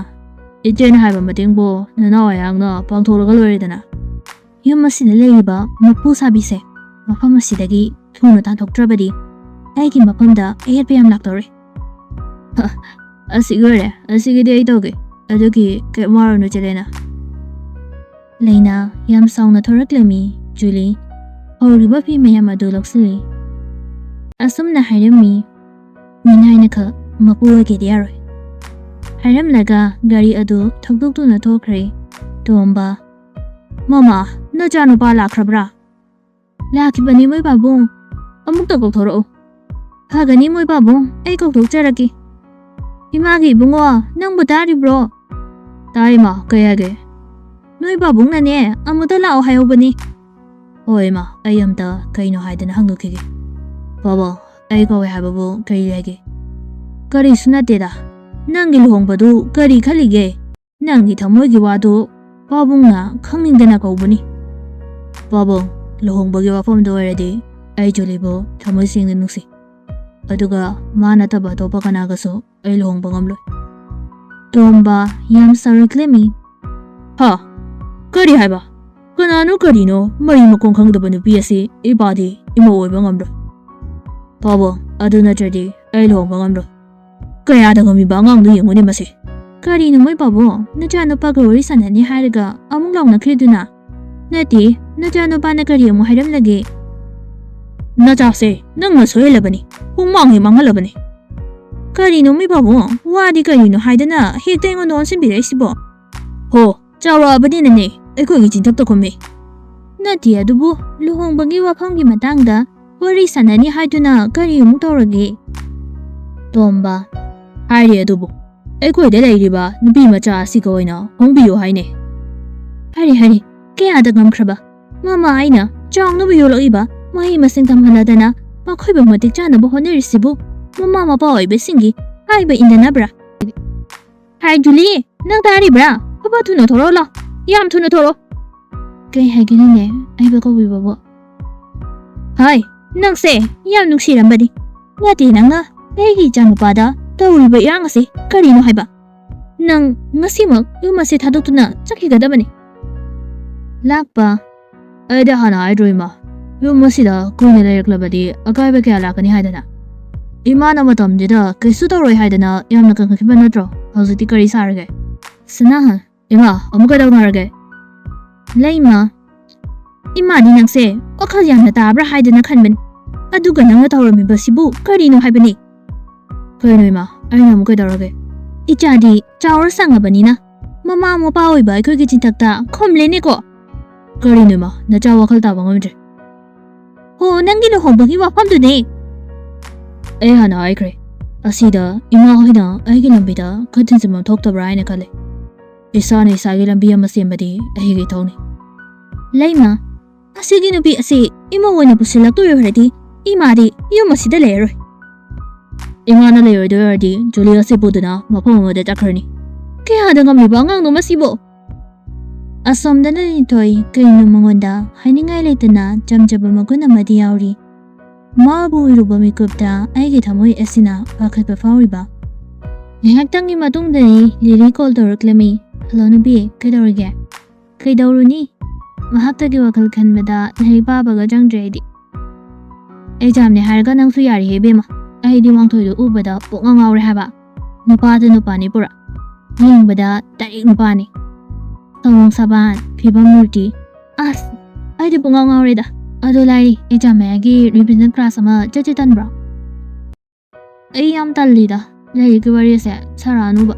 ꯏꯆꯦꯅ ꯍꯥꯏꯕ ꯃꯇꯦꯡꯕꯨ ꯅꯅꯥꯎ ꯑꯩꯍꯥꯛꯅ ꯄꯥꯡꯊꯣꯛꯂꯒ ꯂꯣꯏꯔꯦꯗꯅ꯫ ꯌꯨꯝ ꯑꯁꯤꯗ ꯂꯩꯔꯤꯕ ꯃꯄꯨ ꯁꯥꯕꯤꯁꯦ ꯃꯐꯝ ꯑꯁꯤꯗꯒꯤ ꯊꯨꯅ ꯇꯥꯟꯊꯣꯛꯇ꯭ꯔꯕꯗꯤ ꯑꯩꯒꯤ ꯃꯐꯝꯗ ꯑꯌꯦꯠꯄ ꯌꯥꯝ ꯂꯥꯛꯇꯧꯔꯦ꯫ ꯍ, ꯑꯁꯤꯒꯤ ꯑꯣꯏꯔꯦ, ꯑꯁꯤꯒꯤꯗꯤ ꯑꯩ ꯇꯧꯒꯦ꯫ ꯑꯗꯨꯒꯤ ꯀꯩꯝ ꯋꯥꯔꯨꯅꯨ, ꯆꯦ ꯂꯩꯅꯥ꯫ ꯂꯩꯅꯥ ꯌꯥꯝ ꯁꯥꯎꯅ ꯊꯣꯔꯛꯂꯝꯃꯤ꯫ ꯖꯨꯂꯤ ꯍꯧꯔꯤꯕ ꯐꯤ ꯃꯌꯥꯝ ꯑꯗꯨ ꯂꯧꯁꯤꯜꯂꯤ꯫ ꯑꯁꯨꯝꯅ ꯍꯥꯏꯔꯝꯃꯤ, "ꯃꯤꯅꯥꯏꯅꯈꯛ ꯃꯄꯨ ꯑꯣꯏꯒꯦꯗꯤ ꯌꯥꯔꯣꯏ" ꯍꯥꯏꯔꯝꯂꯒ ꯒꯥꯔꯤ ꯑꯗꯨ ꯊꯧꯗꯣꯛꯇꯨꯅ ꯊꯣꯛꯈ꯭ꯔꯦ꯫ ꯇꯣꯝꯕ, "ꯃꯃꯥ, ꯅꯆꯥꯅꯨꯄꯥ ꯂꯥꯛꯈ꯭ꯔꯕ꯭ꯔꯥ?" "ꯂꯥꯛꯈꯤꯕꯅꯤ ꯃꯣꯏ ꯄꯥꯕꯨꯡ꯫ ꯑꯃꯨꯛꯇ ꯀꯧꯊꯣꯔꯛꯎ꯫" "ꯐꯒꯅꯤ ꯃꯣꯏ ꯄꯥꯕꯨꯡ, ꯑꯩ ꯀꯧꯊꯣꯛꯆꯔꯛꯀꯦ꯫" "ꯏꯃꯥꯒꯤ ꯏꯕꯨꯡꯉꯣ, ꯅꯪꯕꯨ ꯇꯥꯔꯤꯕ꯭ꯔꯣ?" "ꯇꯥꯏ ꯏꯃꯥ, ꯀꯩ ꯍꯥꯏꯒꯦ?" "ꯅꯣꯏ ꯄꯥꯕꯨꯡꯅꯅꯦ ꯑꯃꯨꯛꯇ ꯂꯥꯛꯑꯣ ꯍꯥꯏꯍꯧꯕꯅꯤ꯫" "ꯍꯣꯏ ꯏꯃꯥ, ꯑꯩ ꯑꯝꯇ ꯀꯩꯅꯣ ꯍꯥꯏꯗꯅ ꯍꯪꯗꯣꯛꯈꯤꯒꯦ꯫" "ꯄꯥꯕꯨꯡ, ꯑꯩ ꯀꯧꯋꯦ ꯍꯥꯏꯕꯕꯨ ꯀꯔꯤ ꯂꯩꯒꯦ?" "ꯀꯔꯤꯁꯨ ꯅꯠꯇꯦꯗ꯫ ꯅꯪꯒꯤ ꯂꯨꯍꯣꯡꯕꯗꯨ ꯀꯔꯤ ꯈꯜꯂꯤꯒꯦ? ꯅꯪꯒꯤ ꯊꯃꯣꯏꯒꯤ ꯋꯥꯗꯨ ꯄꯥꯕꯨꯡꯅ ꯈꯪꯅꯤꯡꯗꯅ ꯀꯧꯕꯅꯤ꯫" "ꯄꯥꯕꯨꯡ, ꯂꯨꯍꯣꯡꯕꯒꯤ ꯋꯥꯐꯝꯗ ꯑꯣꯏꯔꯗꯤ ꯑꯩ ꯖꯨꯂꯤꯕꯨ ꯊꯃꯣꯏ ꯁꯦꯡꯅ ꯅꯨꯡꯁꯤ꯫ ꯑꯗꯨꯒ ꯃꯥ ꯅꯠꯇꯕ ꯑꯇꯣꯞꯄ ꯀꯅꯥꯒꯁꯨ ꯑꯩ ꯂꯨꯍꯣꯡꯕ ꯉꯝꯂꯣꯏ꯫" ꯇꯣꯝꯕ ꯌꯥꯝ ꯁꯥꯎꯔꯛꯂꯝꯃꯤ꯫ "ꯍꯥ? ꯀꯔꯤ ꯍꯥꯏꯕ? ꯀꯅꯥꯅꯣ ꯀꯔꯤꯅꯣ ꯃꯔꯤ ꯃꯈꯣꯡ ꯈꯪꯗꯕ ꯅꯨꯄꯤ ꯑꯁꯤ ꯏꯄꯥꯗꯤ ꯏꯃꯧ ꯑꯣꯏꯕ ꯉꯝꯂꯣꯏ꯫" "ꯄꯥꯕꯨꯡ, ꯑꯗꯨ ꯅꯠꯇ꯭ꯔꯗꯤ ꯑꯩ ꯂꯨꯍꯣꯡꯕ ꯉꯝꯂꯣꯏ꯫" "ꯀꯌꯥꯗ ꯉꯝꯃꯤꯕ ꯑꯉꯥꯡꯗꯣ ꯌꯦꯡꯉꯨꯅꯦ ꯃꯁꯤ꯫" "ꯀꯔꯤꯅꯣ ꯃꯣꯏ ꯄꯥꯕꯨꯡ? ꯅꯆꯥꯅꯨꯄꯥꯒ ꯋꯥꯔꯤ ꯁꯥꯟꯅꯅꯤ ꯍꯥꯏꯔꯒ ꯑꯃꯨꯛ ꯂꯥꯎꯅꯈ꯭ꯔꯤꯗꯨꯅ?" "ꯅꯠꯇꯦ, ꯅꯆꯥꯅꯨꯄꯥꯅ ꯀꯔꯤ ꯑꯃꯨꯛ ꯍꯥꯏꯔꯝꯂꯒꯦ?" "ꯅꯆꯥꯁꯦ ꯅꯪꯅ ꯁꯣꯏꯍꯜꯂꯕꯅꯤ, ꯄꯨꯡꯃꯥꯡ ꯍꯦꯛ ꯃꯥꯡꯍꯜꯂꯕꯅꯤ꯫" "ꯀꯔꯤꯅꯣ ꯃꯤ ꯄꯥꯕꯨꯡ? ꯋꯥꯗꯤ ꯀꯔꯤꯅꯣ ꯍꯥꯏꯗꯅ ꯍꯦꯛꯇ ꯑꯩꯉꯣꯟꯗ ꯑꯣꯟꯁꯤꯟꯕꯤꯔꯛꯏꯁꯤꯕꯣ?" "ꯍꯣ, ꯆꯥꯎꯔꯛꯑꯕꯅꯤꯅꯅꯦ ꯑꯩꯈꯣꯏꯒꯤ ꯆꯤꯟꯊꯛꯇ ꯀꯨꯝꯃꯤ꯫" "ꯅꯠꯇꯦ, ꯑꯗꯨꯕꯨ ꯂꯨꯍꯣꯡꯕꯒꯤ ꯋꯥꯐꯝꯒꯤ ꯃꯇꯥꯡꯗ ꯋꯥꯔꯤ ꯁꯥꯟꯅꯅꯤ ꯍꯥꯏꯗꯨꯅ ꯀꯔꯤ ꯑꯃꯨꯛ ꯇꯧꯔꯒꯦ? ꯇꯣꯝꯕ, ꯍꯥꯏꯔꯦ ꯑꯗꯨꯕꯨ, ꯑꯩꯈꯣꯏꯗ ꯂꯩꯔꯤꯕ ꯅꯨꯄꯤ ꯃꯆꯥ ꯑꯁꯤꯒ ꯑꯣꯏꯅ ꯍꯣꯡꯕꯤꯌꯨ ꯍꯥꯏꯅꯦ꯫ ꯍꯥꯏꯔꯦ, ꯍꯥꯏꯔꯦ, ꯀꯌꯥꯗ ꯉꯝꯈ꯭ꯔꯕ? ꯃꯃꯥ ꯑꯩꯅ ꯆꯥꯎꯅꯕ ꯌꯣꯛꯂꯛꯏꯕ, ꯃꯍꯩ ꯃꯁꯤꯡ ꯇꯝꯍꯜꯂꯗꯅ ꯃꯈꯣꯏꯕꯨ ꯃꯇꯤꯛ ꯆꯥꯅꯕ ꯍꯣꯠꯅꯔꯤꯁꯤꯕꯨ ꯃꯃꯥ ꯃꯄꯥ ꯑꯣꯏꯕꯁꯤꯡꯒꯤ ꯍꯥꯏꯕ ꯏꯟꯗꯅꯕ꯭ꯔꯥ? ꯍꯥꯏ ꯖꯨꯂꯤ, ꯅꯪ ꯇꯥꯔꯤꯕ꯭ꯔꯥ? ꯐꯕ ꯊꯨꯅ ꯊꯣꯔꯛꯑꯣ ꯂꯥꯎ, ꯌꯥꯝ ꯊꯨꯅ ꯊꯣꯔꯛꯑꯣ꯫ ꯀꯩ ꯍꯥꯏꯒꯦꯅꯦ ꯑꯩꯕꯨ ꯀꯧꯕꯤꯕꯕꯨ? ꯍꯥꯏ, ꯅꯪꯁꯦ ꯌꯥꯝ ꯅꯨꯡꯁꯤꯔꯝꯕꯅꯤ꯫ ꯅꯠꯇꯦ, ꯅꯪꯅ ꯑꯩꯒꯤ ꯏꯆꯥꯅꯨꯄꯥꯗ ꯇꯧꯔꯤꯕ ꯏꯔꯥꯡ ꯑꯁꯤ ꯀꯔꯤꯅꯣ ꯍꯥꯏꯕ? ꯅꯪ ꯉꯁꯤꯃꯛ ꯌꯨꯝ ꯑꯁꯤ ꯊꯥꯗꯣꯛꯇꯨꯅ ꯆꯠꯈꯤꯒꯗꯕꯅꯤ꯫ ꯂꯥꯛꯄ, ꯑꯩꯗ ꯍꯥꯟꯅ ꯍꯥꯏꯗ꯭ꯔꯣ ꯏꯃꯥ? ꯌꯨꯝ ꯑꯁꯤꯗ ꯀꯨꯏꯅ ꯂꯩꯔꯛꯂꯕꯗꯤ ꯑꯀꯥꯏꯕ ꯀꯌꯥ ꯂꯥꯛꯀꯅꯤ ꯍꯥꯏꯗꯅ꯫ ꯏꯃꯥꯅ ꯃꯇꯝꯁꯤꯗ ꯀꯩꯁꯨ ꯇꯧꯔꯣꯏ ꯍꯥꯏꯗꯅ ꯌꯥꯝꯅ ꯀꯟꯈꯠꯈꯤꯕ ꯅꯠꯇ꯭ꯔꯣ? ꯍꯧꯖꯤꯛꯇꯤ ꯀꯔꯤ ꯁꯥꯔꯒꯦ? ꯁꯅꯥꯍꯟ, ꯏꯃꯥ, ꯑꯃꯨꯛ ꯀꯩꯗꯧꯅꯔꯒꯦ? ꯂꯩꯃ, ꯏꯃꯥꯗꯤ ꯅꯪꯁꯦ ꯋꯥꯈꯜ ꯌꯥꯝꯅ ꯇꯥꯕ꯭ꯔꯥ ꯍꯥꯏꯗꯅ ꯈꯟꯕꯅꯤ꯫ ꯑꯗꯨꯒ ꯅꯪꯅ ꯇꯧꯔꯝꯃꯤꯕꯁꯤꯕꯨ ꯀꯔꯤꯅꯣ ꯍꯥꯏꯕꯅꯤ? ꯀꯩꯅꯣ ꯏꯃꯥ, ꯑꯩꯅ ꯑꯃꯨꯛ ꯀꯩꯗꯧꯔꯒꯦ? ꯏꯆꯥꯗꯤ ꯆꯥꯎꯔ ꯁꯪꯉꯕꯅꯤꯅ ꯃꯃꯥ ꯃꯄꯥ ꯑꯣꯏꯕ ꯑꯩꯈꯣꯏꯒꯤ ꯆꯤꯟꯊꯛꯇ ꯈꯣꯝꯂꯦꯅꯦꯀꯣ꯫ ꯀꯔꯤꯅꯣ ꯏꯃꯥ, ꯅꯆꯥ ꯋꯥꯈꯜ ꯇꯥꯕ ꯉꯝꯗ꯭ꯔꯦ꯫ ꯍꯣ, ꯅꯪꯒꯤ ꯂꯨꯍꯣꯡꯕꯒꯤ ꯋꯥꯐꯝꯗꯨꯅꯦ꯫ ꯑꯩ ꯍꯥꯟꯅ ꯍꯥꯏꯈ꯭ꯔꯦ, ꯑꯁꯤꯗ ꯏꯃꯥ ꯍꯣꯏꯅ ꯑꯩꯒꯤ ꯂꯝꯕꯤꯗ ꯈꯨꯠ ꯊꯤꯟꯖꯤꯟꯐꯝ ꯊꯣꯛꯇꯕ꯭ꯔꯥ ꯍꯥꯏꯅ ꯈꯜꯂꯤ꯫ ꯏꯁꯥꯅ ꯏꯁꯥꯒꯤ ꯂꯝꯕꯤ ꯑꯃ ꯁꯦꯝꯕꯗꯤ ꯑꯩꯒꯤ ꯏꯊꯧꯅꯤ꯫ ꯂꯩꯃ, ꯑꯁꯤꯒꯤ ꯅꯨꯄꯤ ꯑꯁꯤ ꯏꯃꯧ ꯑꯣꯏꯅ ꯄꯨꯁꯤꯜꯂꯛꯇꯣꯏ ꯑꯣꯏꯔꯗꯤ ꯏꯃꯥꯗꯤ ꯌꯨꯝ ꯑꯁꯤꯗ ꯂꯩꯔꯔꯣꯏ꯫ ꯏꯃꯥꯅ ꯂꯩꯔꯣꯏꯗꯣꯏ ꯑꯣꯏꯔꯗꯤ ꯖꯨꯂꯤ ꯑꯁꯤ ꯄꯨꯗꯨꯅ ꯃꯐꯝ ꯑꯃꯗ ꯆꯠꯈ꯭ꯔꯅꯤ꯫ ꯀꯌꯥꯗ ꯉꯝꯂꯤꯕ ꯑꯉꯥꯡꯅꯣ ꯃꯁꯤꯕꯨ? ꯑꯁꯣꯝꯗꯅ ꯂꯤꯟꯊꯣꯏ ꯀꯩꯅꯣ ꯃꯉꯣꯟꯗ ꯍꯥꯏꯅꯤꯡꯉꯥꯏ ꯂꯩꯇꯅ ꯆꯝꯖꯕ ꯃꯒꯨꯟ ꯑꯃꯗꯤ ꯌꯥꯎꯔꯤ꯫ ꯃꯥꯕꯨ ꯎꯔꯨꯕ ꯃꯤꯀꯨꯞꯇ ꯑꯩꯒꯤ ꯊꯃꯣꯏ ꯑꯁꯤꯅ ꯄꯥꯈꯠꯄ ꯐꯥꯎꯔꯤꯕ꯫ ꯉꯥꯏꯍꯥꯛꯇꯪꯒꯤ ꯃꯇꯨꯡꯗꯅꯤ ꯂꯤꯂꯤ ꯀꯣꯜ ꯇꯧꯔꯛꯂꯝꯃꯤ꯫ "ꯍꯜꯂꯣ ꯅꯨꯄꯤ, ꯀꯩꯗꯧꯔꯤꯒꯦ?" "ꯀꯩꯗꯧꯔꯨꯅꯤ? ꯃꯍꯥꯛꯇꯒꯤ ꯋꯥꯈꯜ ꯈꯟꯕꯗ ꯂꯥꯏꯔꯤꯛ ꯄꯥꯕꯒ ꯆꯪꯗ꯭ꯔꯦ ꯑꯩꯗꯤ꯫ ꯑꯦꯛꯖꯥꯝꯅꯦ ꯍꯥꯏꯔꯒ ꯅꯪꯁꯨ ꯌꯥꯔꯤꯍꯦ ꯏꯕꯦꯝꯃ꯫ ꯑꯩꯗꯤ ꯋꯥꯡꯊꯣꯏꯗꯣ ꯎꯕꯗ ꯄꯨꯛꯉꯥꯎ ꯉꯥꯎꯔꯦ ꯍꯥꯏꯕ꯫ ꯅꯨꯄꯥꯗꯨ ꯅꯨꯄꯥꯅꯤ ꯄꯨꯔꯥ꯫ ꯌꯦꯡꯕꯗ ꯗꯥꯏꯔꯦꯛ ꯅꯨꯄꯥꯅꯤ꯫ ꯁꯑꯣꯡ ꯁꯥꯕꯥꯟ, ꯐꯤꯕꯝ ꯃꯨꯔꯇꯤ꯫ ꯑꯁ, ꯑꯩꯗꯤ ꯄꯨꯡꯉꯥꯎ ꯉꯥꯎꯔꯦꯗ꯫ ꯑꯗꯣ ꯂꯥꯏꯔꯤ, ꯑꯦꯛꯖꯥꯝ ꯃꯌꯥꯒꯤ ꯔꯤꯚꯤꯖꯟ ꯀ꯭ꯂꯥꯁ ꯑꯃ ꯆꯠꯁꯦ ꯇꯟꯕ꯭ꯔꯣ?" "ꯑꯩ ꯌꯥꯝ ꯇꯜꯂꯤꯗ, ꯂꯥꯏꯔꯤꯛꯀꯤ ꯋꯥꯔꯤꯁꯦ ꯁꯥꯔꯛꯑꯅꯨꯕ꯫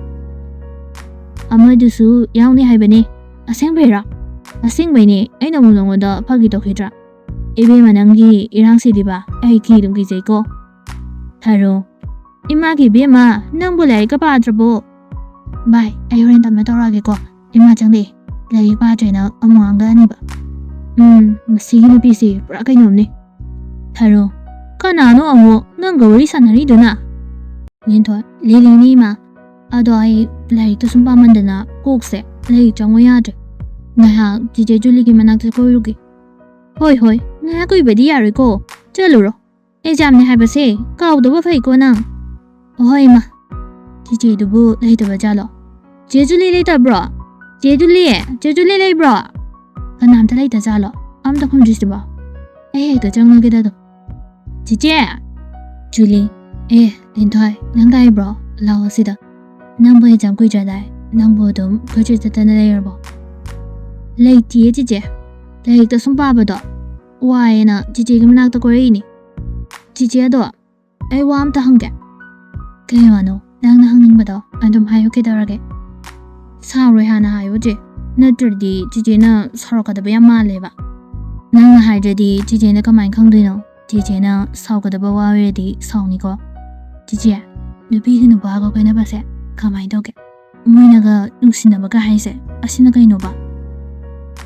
ꯑꯃꯗꯨꯁꯨ ꯌꯥꯎꯅꯤ ꯍꯥꯏꯕꯅꯦ꯫ ꯑꯁꯦꯡꯕꯩꯔꯥ?" "ꯑꯁꯦꯡꯕꯩꯅꯦ, ꯑꯩꯅ ꯑꯃꯨꯛ ꯅꯉꯣꯟꯗ ꯐꯥꯒꯤ ꯇꯧꯈꯤꯗ꯭ꯔꯥ?" ꯏꯕꯦꯝꯃ, ꯅꯪꯒꯤ ꯏꯔꯥꯡꯁꯤꯗꯤꯕ, ꯑꯩ ꯀꯤꯗꯨꯝ ꯀꯤꯖꯩꯀꯣ꯫ ꯊꯔꯣ, ꯏꯃꯥꯒꯤ ꯏꯕꯦꯝꯃ, ꯅꯪꯕꯨ ꯂꯥꯏꯔꯤꯛꯀ ꯄꯥꯗ꯭ꯔꯕꯣ? ꯚꯥꯏ, ꯑꯩ ꯍꯣꯔꯦꯟ ꯇꯞꯅ ꯇꯧꯔꯛꯑꯒꯦꯀꯣ꯫ ꯏꯃꯥ ꯆꯪꯂꯛꯑꯦ꯫ ꯂꯥꯏꯔꯤꯛ ꯄꯥꯗ꯭ꯔꯦꯅ ꯑꯃꯨꯛ ꯉꯥꯡꯒꯅꯤꯕ꯫ ꯎꯝ, ꯃꯁꯤꯒꯤ ꯅꯨꯄꯤꯁꯤ ꯄꯨꯔꯥ ꯀꯩꯅꯣꯝꯅꯤ꯫ ꯊꯔꯣ, ꯀꯅꯥꯅꯣ ꯑꯃꯨꯛ ꯅꯪꯒ ꯋꯥꯔꯤ ꯁꯥꯟꯅꯔꯤꯗꯨꯅ? ꯂꯤꯟꯊꯣꯏ, ꯂꯤꯂꯤꯅꯤ ꯏꯃꯥ꯫ ꯑꯗꯣ ꯑꯩ ꯂꯥꯏꯔꯤꯛꯇꯣ ꯁꯨꯝ ꯄꯥꯃꯟꯗꯅ ꯀꯣꯛꯁꯦ ꯂꯥꯏꯔꯤꯛ ꯆꯪꯉꯨ ꯌꯥꯗ꯭ꯔꯦ꯫ ꯉꯥꯏꯍꯥꯛ ꯆꯤꯆꯦ ꯖꯨꯂꯤꯒꯤ ꯃꯅꯥꯛꯇ ꯀꯣꯏꯔꯨꯒꯦ꯫ ꯍꯣꯏ, ꯍꯣꯏ, ꯉꯥꯏꯍꯥꯛ ꯀꯨꯏꯕꯗꯤ ꯌꯥꯔꯣꯏꯀꯣ꯫ ꯆꯠꯂꯨꯔꯣ꯫ ꯑꯦꯛꯖꯥꯝꯅꯦ ꯍꯥꯏꯕꯁꯦ ꯀꯥꯎꯗꯕ ꯐꯩꯀꯣ ꯅꯪ꯫ ꯑꯍꯣꯏ ꯏꯃꯥ꯫ ꯆꯤꯆꯦꯗꯨꯕꯨ ꯂꯩꯇꯕ ꯖꯥꯠꯂꯣ? ꯆꯦ ꯖꯨꯂꯤ ꯂꯩꯇꯕ꯭ꯔꯣ? ꯆꯦ ꯖꯨꯂꯤ, ꯆꯦ ꯖꯨꯂꯤ ꯂꯩꯕ꯭ꯔꯣ? ꯀꯅꯥꯝꯇ ꯂꯩꯇ ꯖꯥꯠꯂꯣ? ꯑꯝꯇ ꯈꯨꯝꯗ꯭ꯔꯤꯁꯤꯕꯣ? ꯑꯩ ꯍꯦꯛꯇ ꯆꯪꯉꯒꯦꯗ ꯑꯗꯨꯝ꯫ ꯆꯤꯆꯦ! ꯖꯨꯂꯤ, ꯑꯦ, ꯂꯤꯟꯊꯣꯏ, ꯅꯪ ꯂꯥꯛꯏꯕ꯭ꯔꯣ? ꯂꯥꯛꯑꯣ ꯁꯤꯗ꯫ ꯅꯪꯕꯨ ꯑꯦꯛꯖꯥꯝ ꯀꯨꯏꯗ꯭ꯔꯗꯥꯏ? ꯅꯪꯕꯨ ꯑꯗꯨꯝ ꯀꯣꯏꯆꯠ ꯆꯠꯇꯅ ꯂꯩꯔꯕꯣ? ꯂꯩꯇꯤꯌꯦ ꯆꯤꯆꯦ꯫ ꯂꯥꯏꯔꯤꯛꯇꯣ ꯁꯨꯝ ꯄꯥꯕꯗꯣ ꯋꯥꯏꯌꯦꯅ ꯆꯤꯆꯦꯒꯤ ꯃꯅꯥꯛꯇ ꯀꯣꯏꯔꯛꯏꯅꯤ꯫ ꯆꯤꯆꯦ ꯑꯗꯣ, ꯑꯩ ꯋꯥ ꯑꯝꯇ ꯍꯪꯒꯦ꯫ ꯀꯩ ꯋꯥꯅꯣ? ꯅꯪꯅ ꯍꯪꯅꯤꯡꯕꯗꯣ ꯑꯗꯨꯝ ꯍꯥꯏꯌꯨ, ꯀꯩꯗꯧꯔꯒꯦ? ꯁꯥꯎꯔꯣꯏ ꯍꯥꯟꯅ ꯍꯥꯏꯌꯨ ꯆꯦ, ꯅꯠꯇ꯭ꯔꯗꯤ ꯆꯤꯆꯦꯅ ꯁꯥꯎꯔꯛꯀꯗꯕ ꯌꯥꯝ ꯃꯥꯜꯂꯦꯕ꯫ ꯅꯪꯅ ꯍꯥꯏꯗ꯭ꯔꯗꯤ ꯆꯤꯆꯦꯅ ꯀꯃꯥꯏꯅ ꯈꯪꯗꯣꯏꯅꯣ? ꯆꯤꯆꯦꯅ ꯁꯥꯎꯒꯗꯕ ꯋꯥ ꯑꯣꯏꯔꯗꯤ ꯁꯥꯎꯅꯤꯀꯣ꯫ ꯆꯤꯆꯦ, ꯅꯨꯄꯤꯒ ꯅꯨꯄꯥꯒ ꯀꯣꯏꯅꯕꯁꯦ ꯀꯃꯥꯏꯅ ꯇꯧꯒꯦ? ꯃꯣꯏꯅꯒ ꯅꯨꯡꯁꯤꯅꯕꯒ ꯍꯥꯏꯁꯦ ꯑꯁꯤꯅ ꯀꯩꯅꯣꯕ?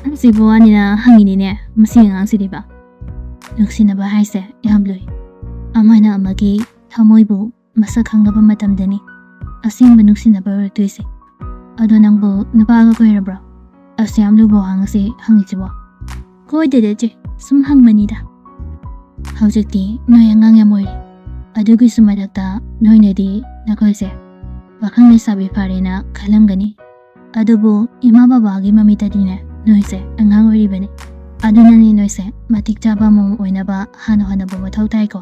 ꯍꯪꯁꯤꯕ ꯋꯥꯅꯤꯅ ꯍꯪꯉꯤꯅꯤꯅꯦ ꯃꯁꯤ ꯑꯉꯥꯡꯁꯤꯗꯤꯕ꯫ ꯅꯨꯡꯁꯤꯅꯕ ꯍꯥꯏꯁꯦ ꯌꯥꯝ ꯂꯨꯏ꯫ ꯑꯃꯅ ꯑꯃꯒꯤ ꯊꯃꯣꯏꯕꯨ ꯃꯁꯛ ꯈꯪꯗꯕ ꯃꯇꯝꯗꯅꯤ ꯑꯁꯦꯡꯕ ꯅꯨꯡꯁꯤꯅꯕ ꯑꯣꯏꯔꯛꯇꯣꯏꯁꯦ꯫ ꯑꯗꯣ ꯅꯪꯕꯨ ꯅꯨꯄꯥꯒ ꯀꯣꯏꯔꯕ꯭ꯔꯣ? ꯑꯁ, ꯌꯥꯝ ꯂꯨꯕ ꯋꯥꯍꯪꯁꯦ ꯍꯪꯉꯤꯁꯤꯕꯣ꯫ ꯀꯣꯏꯗꯦꯗ ꯆꯦ, ꯁꯨꯝ ꯍꯪꯕꯅꯤꯗ꯫ ꯍꯧꯖꯤꯛꯇꯤ ꯅꯣꯏ ꯑꯉꯥꯡ ꯌꯥꯝ ꯑꯣꯏꯔꯤ꯫ ꯑꯗꯨꯒꯤꯁꯨ ꯃꯊꯛꯇ ꯅꯣꯏꯅꯗꯤ ꯅꯈꯣꯏꯁꯦ ꯄꯥꯈꯪ ꯂꯩꯁꯥꯕꯤ ꯐꯥꯔꯦꯅ ꯈꯜꯂꯝꯒꯅꯤ꯫ ꯑꯗꯨꯕꯨ ꯏꯃꯥ ꯕꯕꯥꯒꯤ ꯃꯃꯤꯠꯇꯗꯤꯅꯦ, ꯅꯣꯏꯁꯦ ꯑꯉꯥꯡ ꯑꯣꯏꯔꯤꯕꯅꯤ꯫ ꯑꯗꯨꯅꯅꯤ ꯅꯣꯏꯁꯦ ꯃꯇꯤꯛ ꯆꯥꯕ ꯃꯧ ꯑꯣꯏꯅꯕ ꯍꯥꯟꯅ ꯍꯣꯠꯅꯕ ꯃꯊꯧ ꯇꯥꯏꯀꯣ꯫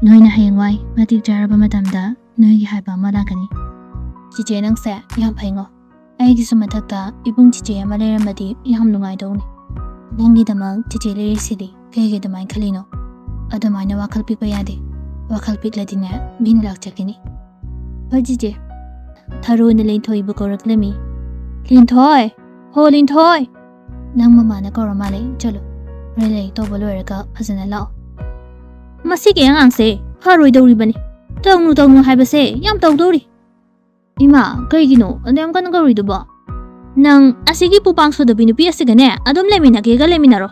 ꯅꯣꯏꯅ ꯍꯌꯦꯡꯋꯥꯏ ꯃꯇꯤꯛ ꯆꯥꯔꯕ ꯃꯇꯝꯗ ꯅꯣꯏꯒꯤ ꯍꯥꯏꯕ ꯑꯃ ꯂꯥꯛꯀꯅꯤ꯫ ꯆꯤꯆꯦ, ꯅꯪꯁꯦ ꯌꯥꯝ ꯐꯩꯉꯣ꯫ ꯑꯩꯒꯤꯁꯨ ꯃꯊꯛꯇ ꯏꯕꯨꯡ ꯆꯤꯆꯦ ꯑꯃ ꯂꯩꯔꯝꯃꯗꯤ ꯌꯥꯝ ꯅꯨꯡꯉꯥꯏꯗꯧꯅꯤ꯫ ꯅꯪꯒꯤꯗꯃꯛ ꯆꯤꯆꯦ ꯂꯩꯔꯤꯁꯤꯗꯤ ꯀꯩꯒꯤ ꯑꯗꯨꯃꯥꯏꯅ ꯈꯜꯂꯤꯅꯣ? ꯑꯗꯨꯃꯥꯏꯅ ꯋꯥꯈꯜ ꯄꯤꯛꯄ ꯌꯥꯗꯦ꯫ ꯋꯥꯈꯜ ꯄꯤꯛꯂꯗꯤꯅꯦ, ꯃꯤꯅ ꯂꯥꯛꯆꯒꯅꯤ꯫ ꯍꯣꯏ ꯆꯤꯆꯦ꯫ ꯊꯔꯣꯅ ꯂꯤꯟꯊꯣꯏꯕꯨ ꯀꯧꯔꯛꯂꯝꯃꯤ꯫ ꯂꯤꯟꯊꯣꯏ! ꯍꯣ ꯂꯤꯟꯊꯣꯏ! ꯅꯪ ꯃꯃꯥꯅ ꯀꯧꯔ ꯃꯥꯜꯂꯦ, ꯆꯠꯂꯣ꯫ ꯔꯤꯂꯦꯛ ꯇꯧꯕ ꯂꯣꯏꯔꯒ ꯐꯖꯅ ꯂꯥꯛꯑꯣ꯫ ꯃꯁꯤꯒꯤ ꯑꯉꯥꯡꯁꯦ ꯐꯔꯣꯏꯗꯧꯔꯤꯕꯅꯤ꯫ ꯇꯧꯅꯨ ꯇꯧꯅꯨ ꯍꯥꯏꯕꯁꯦ ꯌꯥꯝ ꯇꯧꯗꯧꯔꯤ꯫ ꯏꯃꯥ, ꯀꯩꯒꯤꯅꯣ ꯑꯗꯨ ꯌꯥꯝ ꯀꯟꯅ ꯀꯧꯔꯤꯗꯨꯕꯣ? ꯅꯪ ꯑꯁꯤꯒꯤ ꯄꯨꯄꯥꯡ ꯁꯣꯗꯕꯤ ꯅꯨꯄꯤ ꯑꯁꯤꯒꯅꯦ ꯑꯗꯨꯝ ꯂꯩꯃꯤꯟꯅꯒꯦꯒ ꯂꯩꯃꯤꯟꯅꯔꯣ꯫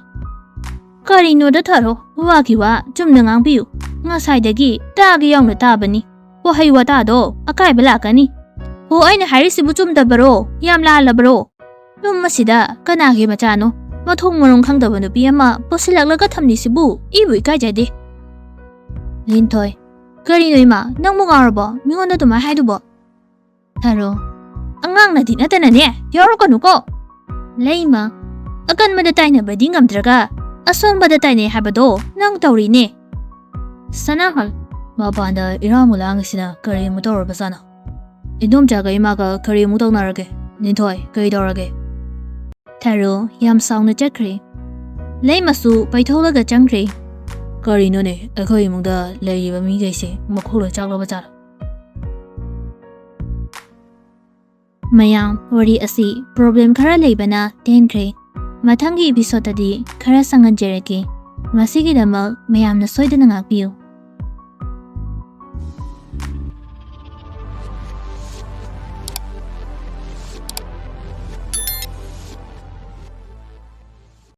ꯀꯔꯤꯅꯣꯗ ꯊꯥꯔꯣ, ꯋꯥꯒꯤ ꯋꯥ ꯆꯨꯝꯅ ꯉꯥꯡꯕꯤꯌꯨ꯫ ꯉꯁꯥꯏꯗꯒꯤ ꯇꯥꯒꯦ ꯌꯥꯎꯅ ꯇꯥꯕꯅꯤ꯫ ꯋꯥꯍꯩ ꯋꯥꯇꯥꯗꯣ ꯑꯀꯥꯏꯕ ꯂꯥꯛꯀꯅꯤ꯫ ꯍꯣ, ꯑꯩꯅ ꯍꯥꯏꯔꯤꯁꯤꯕꯨ ꯆꯨꯝꯗꯕꯔꯣ? ꯌꯥꯝ ꯂꯥꯜꯂꯕꯔꯣ? ꯌꯨꯝ ꯑꯁꯤꯗ ꯀꯅꯥꯒꯤ ꯃꯆꯥꯅꯣ? ꯃꯊꯣꯡ ꯃꯔꯣꯡ ꯈꯪꯗꯕ ꯅꯨꯄꯤ ꯑꯃ ꯄꯨꯁꯤꯜꯂꯛꯂꯒ ꯊꯝꯂꯤꯁꯤꯕꯨ ꯏꯕꯨ ꯏꯀꯥꯏꯖꯗꯦ꯫ ꯂꯤꯟꯊꯣꯏ, ꯀꯔꯤꯅꯣ ꯏꯃꯥ, ꯅꯪꯕꯨ ꯉꯥꯎꯔꯕꯣ? ꯃꯤꯉꯣꯟꯗ ꯑꯗꯨꯃꯥꯏ ꯍꯥꯏꯗꯨꯕꯣ? ꯊꯥꯔꯣ, ꯑꯉꯥꯡꯅꯗꯤ ꯅꯠꯇꯅꯅꯦ, ꯌꯥꯎꯔꯛꯀꯅꯨꯀꯣ꯫ ꯂꯩꯃ, ꯑꯀꯟꯕꯗ ꯇꯥꯏꯅꯕꯗꯤ ꯉꯝꯗ꯭ꯔꯒ ꯑꯁꯣꯟꯕꯗ ꯇꯥꯏꯅꯩ ꯍꯥꯏꯕꯗꯣ ꯅꯪ ꯇꯧꯔꯤꯅꯦ꯫ ꯁꯅꯥꯍꯜ, ꯃꯄꯥꯟꯗ ꯏꯔꯥꯡ ꯃꯨꯂꯥꯡ ꯑꯁꯤꯅ ꯀꯔꯤ ꯑꯃꯨꯛ ꯇꯧꯔꯕꯖꯥꯠꯅꯣ? ꯏꯗꯣꯝꯆꯥꯒ ꯏꯃꯥꯒ ꯀꯔꯤ ꯑꯃꯨꯛ ꯇꯧꯅꯔꯒꯦ? ꯂꯤꯟꯊꯣꯏ, ꯀꯔꯤ ꯇꯧꯔꯒꯦ? ꯊꯥꯔꯣ ꯌꯥꯝ ꯁꯥꯎꯅ ꯆꯠꯈ꯭ꯔꯦ꯫ ꯂꯩꯃꯁꯨ ꯄꯩꯊꯣꯛꯂꯒ ꯆꯪꯈ꯭ꯔꯦ꯫ ꯀꯔꯤꯅꯣꯅꯦ, ꯑꯩꯈꯣꯏ ꯏꯃꯨꯡꯗ ꯂꯩꯔꯤꯕ ꯃꯤꯈꯩꯁꯦ ꯃꯈꯣꯡ ꯂꯣꯏ ꯆꯥꯛꯂꯕ ꯖꯥꯠꯂꯣ? ꯃꯌꯥꯝ, ꯋꯥꯔꯤ ꯑꯁꯤ ꯄ꯭ꯔꯣꯕ꯭ꯂꯦꯝ ꯈꯔ ꯂꯩꯕꯅ ꯇꯦꯟꯈ꯭ꯔꯦ꯫ ꯃꯊꯪꯒꯤ ꯏꯄꯤꯁꯣꯗꯇꯗꯤ ꯈꯔ ꯁꯥꯡꯍꯟꯖꯔꯛꯀꯦ꯫ ꯃꯁꯤꯒꯤꯗꯃꯛ ꯃꯌꯥꯝꯅ ꯁꯣꯏꯗꯅ ꯉꯥꯛꯄꯤꯌꯨ꯫